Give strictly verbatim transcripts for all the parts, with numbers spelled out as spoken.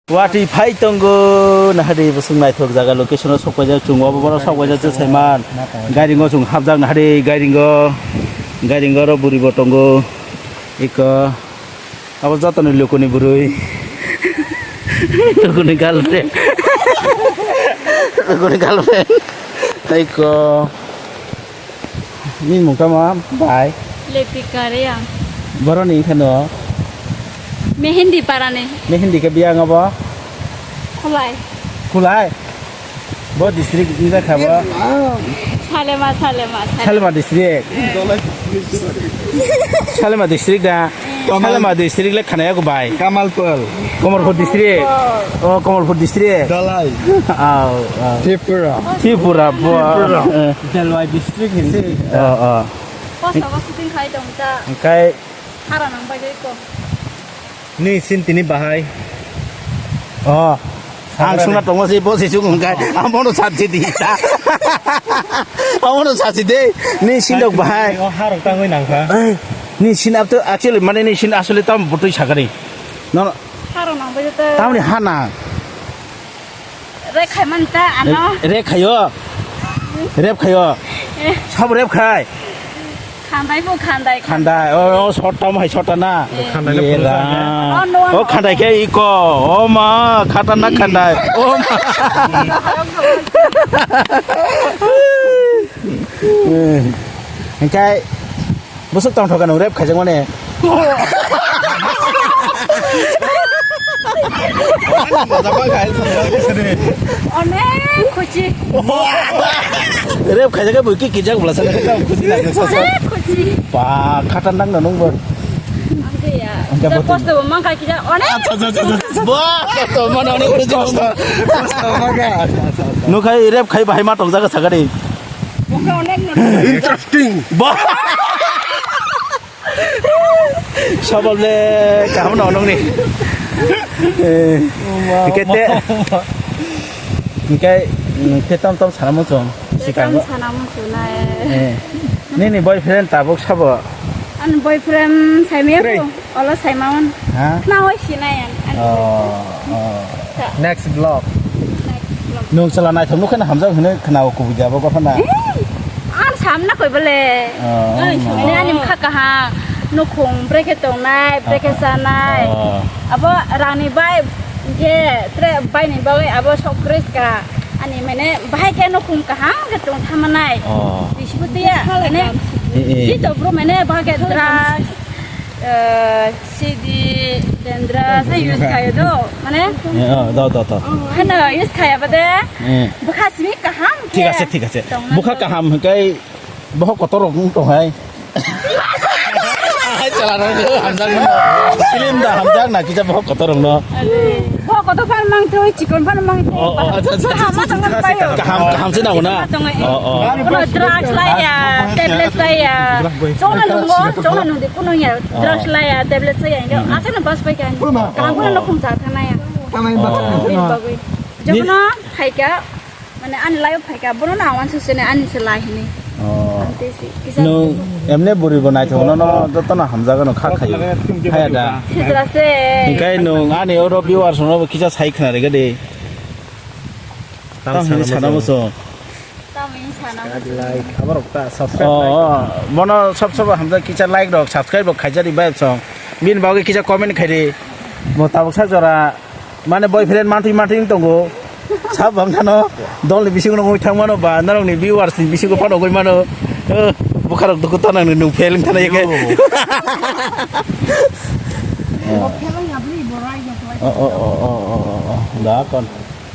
Watwi phai tongo, nahadi bwswk naithok jaga location o sok paijak chwng obo borok sok paijak se saiman. Gairingo chwng hapjak nahadi gairingo, gairingo oro bwrwi bo tongo. Iko abo jotoni lukuni bwrwi. Lukuni girlfriend. Lukuni girlfriend. Tei ko. Ni mung tamo bai? Lepika Reang. Boroni kheno? Mehendi parani. Mehendi ke biang abo? Khulai. Khulai? Bo district ni da khabo? Salema, Salema, Salema. Salema district. Salema district da. Kamal. Salema district le khanaya ko bai. Kamalpur. Kamalpur district. Oh, Kamalpur district. Dalai. Oh, oh. Tripura. Tripura, bo. Tripura. Eh. Dalwai district hinsi. Oh, oh. Post office shooting khai tong ta. Engkai. Hara nang bai ko. Ni sin tini bahai. Oh. Ang sungna tongo si bo si sung engkai. Amono sat si di ta. Amono sat si de. Ni sin dok bahai. Oh, harok tangoi nang kha. Eh. Ni sin up to actually mane ni sin asole tam butui sakari. No, no. Haro nang bai ta. Tamni hana. Re khai man ta ano. Re khayo. Rep khayo. Eh. Sab rep khai. Khandai bo khandai. Khandai. Oh, oh, short term hai short na. Eh. Khandai le. Oh, no, oh, no. Khandai ke iko. Oh ma, khata na khandai. Oh ma. Engkai Bwswk tongthok nung rep khaijak mani. Onek khuchi. Rep khaijak bui ki kijak bwla sana khuchi nang sa sa. Onek khuchi. Ba khatarnak no nung bo. Angke ya. Angke so botin. Kosto bo mangka kijak onek. Acha acha acha acha. Ba kosto mane onek khuchi. Kosto mangka. Acha acha acha. Nukhai rep khai bahai ma tongjak sakari. Mangka onek no. Interesting. Ba. Sabab le kaham no nongni. Eh, hingke te, hingke, mm, te tom tom sana muchung, sikang. Te tom sana muchung na, eh. Eh, nini boyfriend tabuk sabo? Ani boyfriend saimaya ko, olo saimaon. Ha? Na oi sinai an. Oh, oh. Next vlog. Next vlog. Nung chwla naithok nukhe na hamjak hinwi khna o kubui de abo gotha na. Ang samna koi bole. Oh, ani mkha kaham, nukhung brekhe tongnai, brekhe chanai. Oh. Abo rangni bai khe tre baini bagwi abo sok fresh ka. Ani mane bahai khe nukhung kaham khe tong thamanai. Oh. Bisi bo tiya, mane, eh, eh. Chito bro mane bahai khe drugs, eh, C D, dandruff, sa use khayo do, mane? Eh, oh, do, do, do. Hano use khaya bade. Eh. Bwkha simi kaham khe. Thik ase, thik ase. Tongna bwkha do. Kaham hwnkhe bohok kotor rok wng tong hai. Film da hamjak na kisa bohok kotor rok no. Bohok kotor fan mang twi, chikon fan mang twi. Oh, oh, acha, acha, acha, kaham ma tong pai. Kaham, kaham se na una. Oh, oh. Kono drugs laya, tablet laya. Chongna nungo, chongna nungdi kuno ya. Drugs laya, tablet laya. Asa na bas pai kan. Kaham kono nukhung sa thana ya. Kaham bagwi. Jokono khaika. Mane ani life phaika, bono na awan suse ne ani se lai hini. Oh. Ang te si, kisa. Nung emne buri bo naithok no, no, joto no hamjago no kha khayo. Haya da. Sidra se. Hikai nung ani oro viewers no bo kisa sai khna rega de. Tam hini sana muchung. Tam hini sana muchung. Like, aborok ta subscribe. Oh, like. Oh. Bono sab sab hamjak kisa like rok, subscribe rok khaijari bai song. Bini bagwi kisa comment khairi. Bo tabuk sa jora. Mane boyfriend mantwi mantwi wng tongo. Sab bang khano dolni bisingo nongwi thang mano ba norokni viewers ni bisingo phano nongwi mano. Eh, bwkharok duku tanang nung fail wng thana yeke. Oh, oh, oh. Da kon.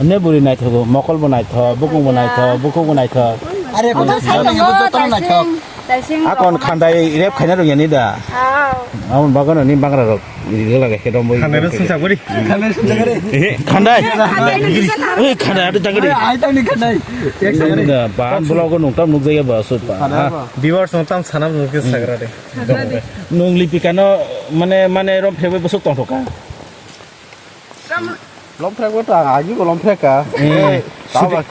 Emne buri naithogo, mokol bo naithok, bukung bo naithok, bukung bo naithok. Are kotor sai tongo, jotono naithok. Akon khandai rep khaina rung yani da. Aw. Amon bagano ni bangra rok. Iri lage khe dom boi. Khandai no sungsa gori. Khandai sungsa gori. Eh, khandai. Eh, khandai adu jagari. Ai tang ni khandai. Ek sangari. Da ban vlog nung tam nuk jaya ba sut ba. Viewers nung tam sanam nuk sagra de. Nung Lipika no mane mane rom phegoi bosok tong thoka. Lom phrek bo ta agi bo lom phrek ka. Eh, eh, shooting.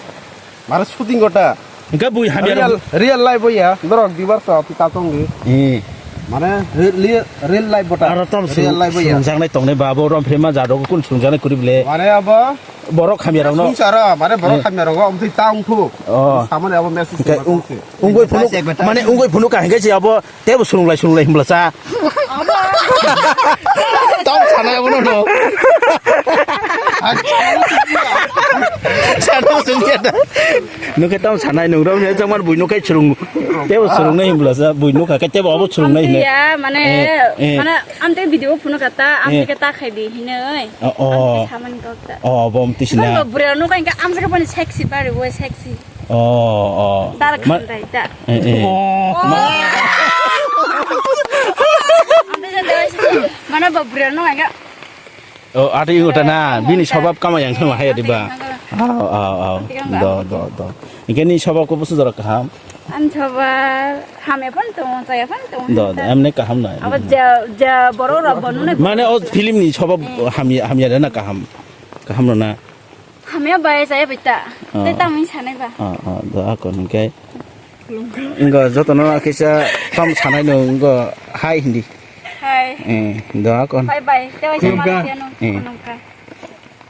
Mare shooting gota. Engka bui hamya real, real life bo ya. Dorok dibar sa pi ta tong di. Eh. Mane real, real life bota. Aro tam real life ya. Sungjaknai tongnai ba, abo rom phrima jado kun sungjaknai kuri bile. Mane abo borok hamya rokno. Sungsara, mane borok hamya rogo, omtwi tang thu. Oh. Samane abo message. Ungoi phunu, mane ungoi phunu ka hingke si abo tebo sunglai sunglai himla sa. Tam sana abo no. Sana sungya da. Nukhe tam sanai nung rom he jangman bui nukai churung. Tebo churung nai himla sa, bui nukha khe tebo abo churung nai hine. Ya, mane, eh, eh, mane, amte video phunu kata, amte kata khai di hine oi. Oh, oh. Amte samani kok ta. Oh, bom tisina. Bura nukai ka amsa ka pani sexy bari wo sexy. Oh, oh. Dar khandai ta. Eh, eh. Oh. Amte jadai mana babura nukai ka. Oh, ati ingo ta na, bini sobab kama yang thang hai diba. Aw, aw, aw. Do, do, do. Ingke ni sobab ko busu jorok kaham. An sobab hamya phan tongo, chaya phan tongo. Do, do, emne kaham na. Abo ja, ja boro ra bonu ne. Mane o film ni sobab hamya, hamya na kaham. Kaham na. Hamya bai chaya bita. Te tamo sanai ba. Ah, ah, do akon hingke. Ingo jotono kisa tam sanai no ingo hai hindi. Hai. Eh, do akon. Bye bye. Te waisa mara tiano. Eh. Nongka.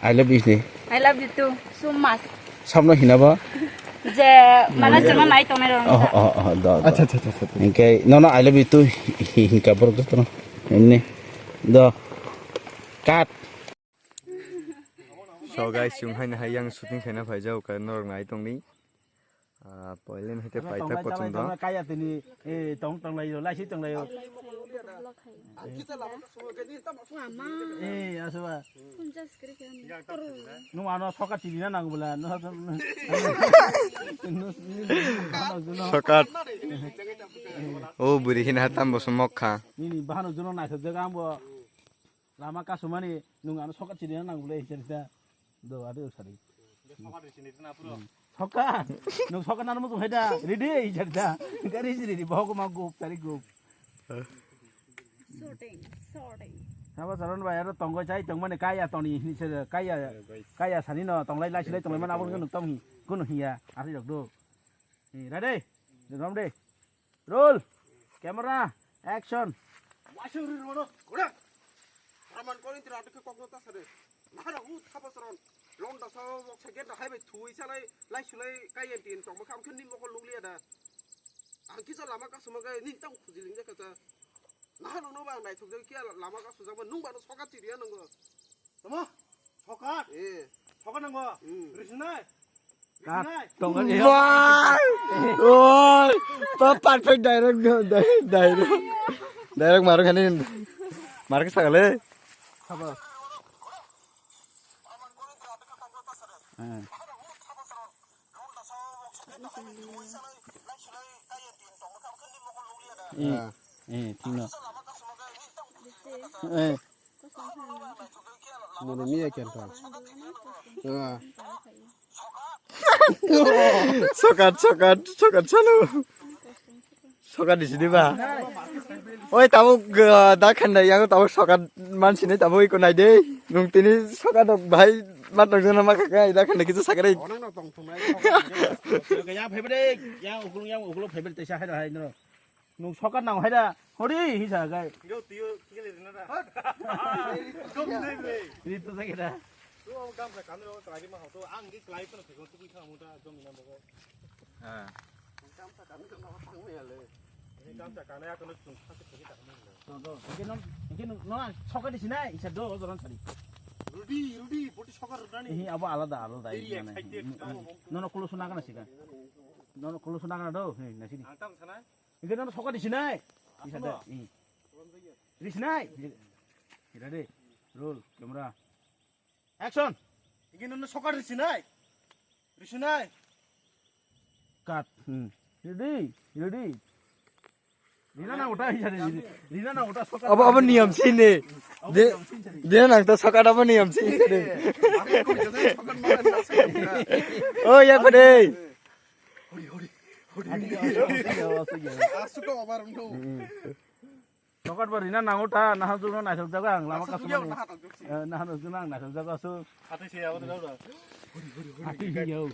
I love you ni. I love you too so much. Sabno hinaba? Je mana jema nai tongnai rong. Oh, oh, oh, do, do. Acha, acha, acha, acha. Hingke nono I love you too hi-, hinka borok jotono. Emni. Do. Cut. So guys, chwng haino hai yang shooting khaina phaijak, norok nai tongdi. Ah, poilin hai te paithak kochwng dong. Kaya tini, eh, tong tong lai yo, lai si tong lai yo. Eh, aso ba. Nung ano sokat tini na nang bula, no, no, no. Sokat. Oh, buri hin hatam bo sumok kha. Nini bahano juno naisajak ang bo. Lama kasumani nung ano sokat chini nang bole hichar ta. Do ade usari. Sokat chini na puro. Hmm. Sokat. Nung sokat nang mutung haida. Ready hichar ta. Gari chini di bahok ma gup tari gup. Shooting, shooting. Sabo Saron bai aro tonggo chai tongmani kaya toni ni se kaya, kaya sani no tonglai lai silai tonglai mana abo nuk tong hi. Kunu hiya. Ari rok do. Hi, ready? Rom de. Roll. Camera. Action. Waisung ri rono. Gora. Raman korin tira aduk kokno ta sare. Nahara u thapa saron. Londa sa wok sa gate hai bai thui salai lai sulai kai en tin tong ma kham khin ni mokol luglia da. Ang kisa lama ka suma kai nin tang khuji ling ja ka ta. Nahara no ba ang nai thok ja kia lama ka sujak ba nung ba no soka tiriya nang go. Tamo? Sokat? Eh. Sokat nanggo? Hmm. Risinai? Kat. Risinai? Tongan iya. Wah! Oi! Pa perfect direct, direct, direct. Direct marung hani. Marung sagale. Sabo. Eh. Eh, eh, thik no. Eh. Mono miya kenta. Ah. Sokat, sokat, sokat chalo. Sokat di sini ba. Oi, tabuk, uh, da khanda yang tabuk sokat man sini tabuk iko nai de. Nung tini sokat dok bai mat dok jana ma kaka da khanda kitu sakare. Yang phai bade, yang ukulung, yang ukulung phai bade tesa hai hai no. Nung sokat nang hai da. Hori hisa gai. Yo tiyo kile rina da. Stop nai bre. Ini tu sakit da. Tu ang gamsa kami lo try ma ho to ang gi klai kono sikon tu bisa muda jom ina bogo. Ah. Gamsa kami kono tang ya le. Ini gamsa kana ya kono tung sakit sakit tak mung. To to. Ini non, ini non sokat di sini isa do joran sari. Rudi, rudi, boti sokat rudani. Ini apa alada alada ini. Nono kulo suna kana sika. Nono kulo suna kana do. Hei, na sini. Ang tam sana. Hingke nono sokat di sinai. Asal. Bisa da. Ih. Di sinai. Kita deh. Roll camera. Action. Hingke nono sokat di sinai. Di sinai. Cut. Hmm. Ready? Ready? Rina na uta hija de. Rina na uta sokat. Abo, abo niyam sini. Abo de, niyam sini. Rina nang to sokat abo niyam sini de. Aku kau jadi sokat mana nak sokat. Oh, ya pada. Hori, hori, hori. Asuka obar no. Sokat bo rina nango ta, naha jugno naithok jago ang lama kasumani. Eh, naha jugno ang naithok jago asu. Ati se abo da. Ati yo.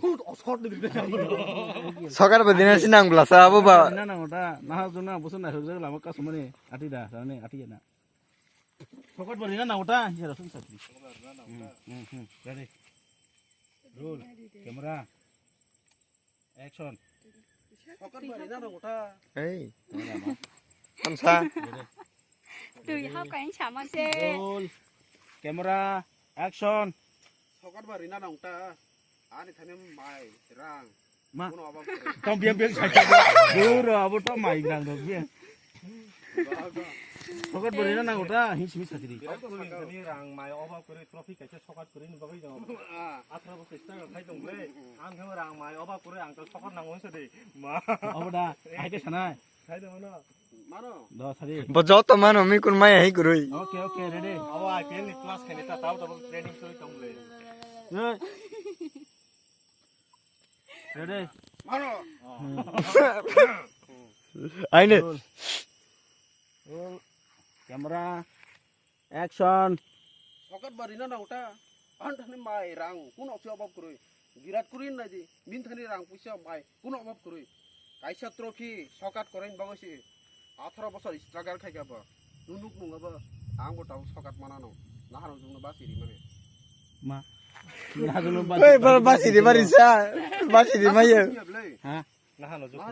Sokat bo dina sinang blasa abo ba. Rina nango ta, naha jugno ang busu naithok jago lama kasumani. Ati da, sani ati na. Sokat bo rina nango ta, hisa rasun satri. Hmm, hmm, hmm. Ready. Roll. Camera. Action. Sokat bari na rong ta. Hey. Kamsa. Twi ha kain sama se. Roll. Camera. Action. Sokat bari na rong ta. Ani thani mai rang. Ma. Kuno abang kore. Tong biang biang sa. Duro abo to mai rang do biang. Sokat bari na nango ta, his his satri. Birat Kohli thani rang mai obab kore trophy kaisa sokat kore ni bagwi jang. Ah. Atharo bosor struggle khai tong ble. Ang khe rang mai obab kore ang to sokat nango se de. Ma. Obo da, hai ke sanai. Khai tong no. Mano. Do sari. Bo joto mano mi kun mai hai kurui. Okay, okay, ready. Abo I P L ni class khai ta tau tau training soi tong ble. Hey. Ready? Mano. Aine. Roll. Roll. Camera. Action. Sokat bari na nauta. An thani mai rang kuno opsi obab kurui. Birat Kohli nai di. Min thani rang puisa mai kuno obab kurui. Kaisa trophy sokat korain bagwi si. Atharo bosor struggle khai kha ba. Nunuk nung abo. Ang bo tau sokat manano. Naharo jungno basi ri mane. Ma. Naharo jungno basi. Oi, bal basi ri mari sa. Basi ri mayo. Ha? Nahano jungno.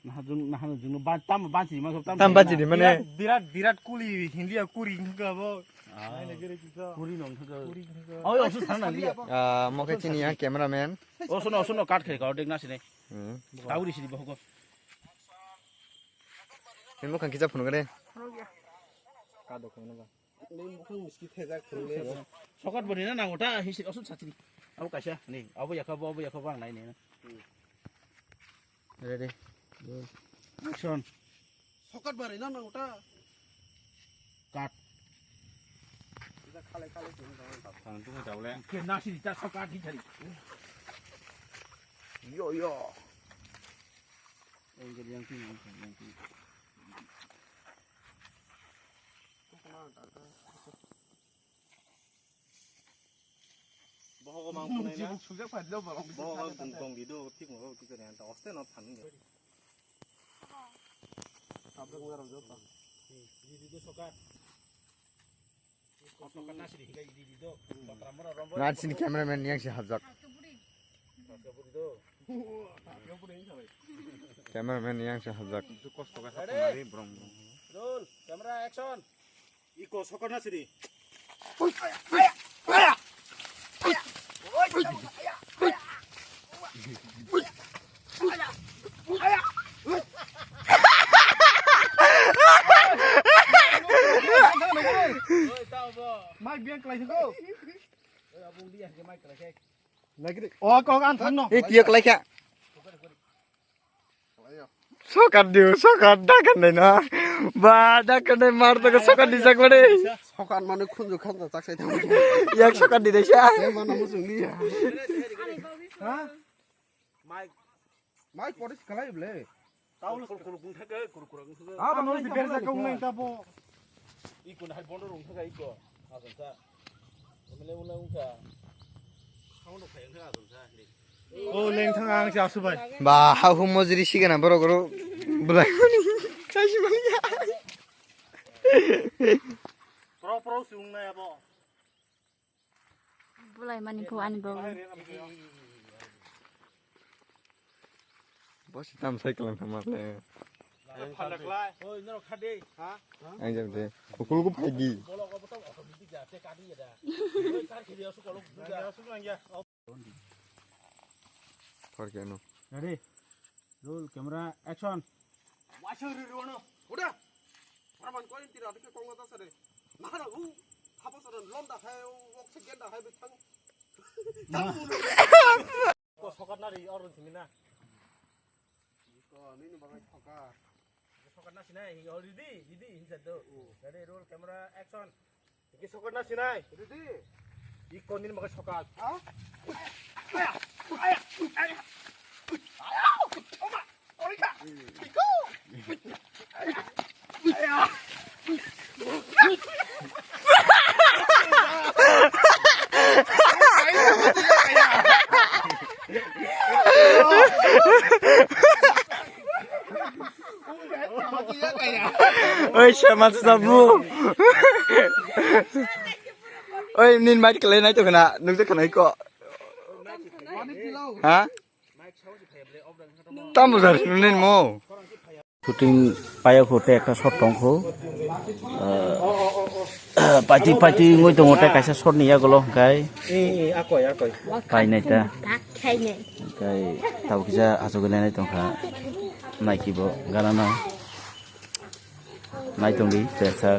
Nahano jungno. Nahano jungno ba tam basi ri ma tam. Tam basi ri mane. Birat, Birat Kohli India kuri hinga bo. Nai ne gere kisa. Kuri nong hinga. Kuri hinga. Oi, osu sana liya. Ah, mo khe chini ya cameraman. Osu no, osu no cut khai ka dek na sini. Hmm. Tauri sini bohgo. Ni mukhang kisa phunuk de. Ka do khong ba. Ni mukhang miski thejak phunuk de. Sokat boni na nango ta hisi osun satri. Abo kaisa ni, abo yakha bo, abo yakha bo ang nai ni. Ready. Action. Sokat bari na nango ta. Cut. Kisa khalai khalai phunuk ta. Thang tu ta le. Ke nasi ta sokat di thari. Yo yo. Angle yang tinggi, yang tinggi. Bohogo mang phunai na. Bohogo tong tong di do, thik mo, thik mo, oste no phan. Tabuk ngarang jota. Di di do sokat. Ngan sini cameraman yang si hajak. Cameraman yang si hajak. Roll, camera, action. Iko sokor na sini. Mai biang kelai siko. Lagi di. Oh, kok an thang no. Eh, tiok lai kha. Sokat diu, sokat dakan dai no. Ba, dakan dai mar to sokat di jak bade. Sokat mane khunju khan tak sai thang. Yak sokat di dai sa. Eh, mana musung ni ya. Ha? Mai. Mai polis kalai ble. Taul kul kul kung thake, kul kul kung thake. Ah, bang si berja kung nai ta bo. Iko na hai bondo rung thake iko. Asan sa. Mele ula ungka. Sound of fire thake asan sa. Oh, leng thang ang si asu bai. Ba, ha hu mojri si gana borok ro. Bulai. Sai si mani. Pro pro si ung nai abo. Bulai mani phu ani bo. Bosi tam cycle ang thamar le. Ang jam de. Kukul ku phai di. Thor ke no. Ready. Roll camera action. Waisa ri ri wano. Uda. Ora man ko inti ra dikhe kong ta sare. Nahara hu. Thapa sare londa hai, oxygen da hai bithang. Ko sokat na ri or simi na. Ko nini bagai sokat. Sokat na sinai, hi already, ready, hinsa do. Ready, roll camera action. Iki sokat na sinai. Ready. Iko nini bagai sokat. Ha? Aya, aya, aya. Oma, orika. Iko. Aya. Oi, sama sabu. Oi, nin mai kelai nai to khana, nung je khana ko. Ha? Tamo jar nin mo. Shooting payakho tei ekta shot tongkho. Ah, paiti paiti wngwi tongo tei kaisa shot ni yagulo hwnkhe. Painai ta. Hwnkhe tabuk kisa achugwi nainai tongkha. Naikibo gana no. Naitongdi chesa.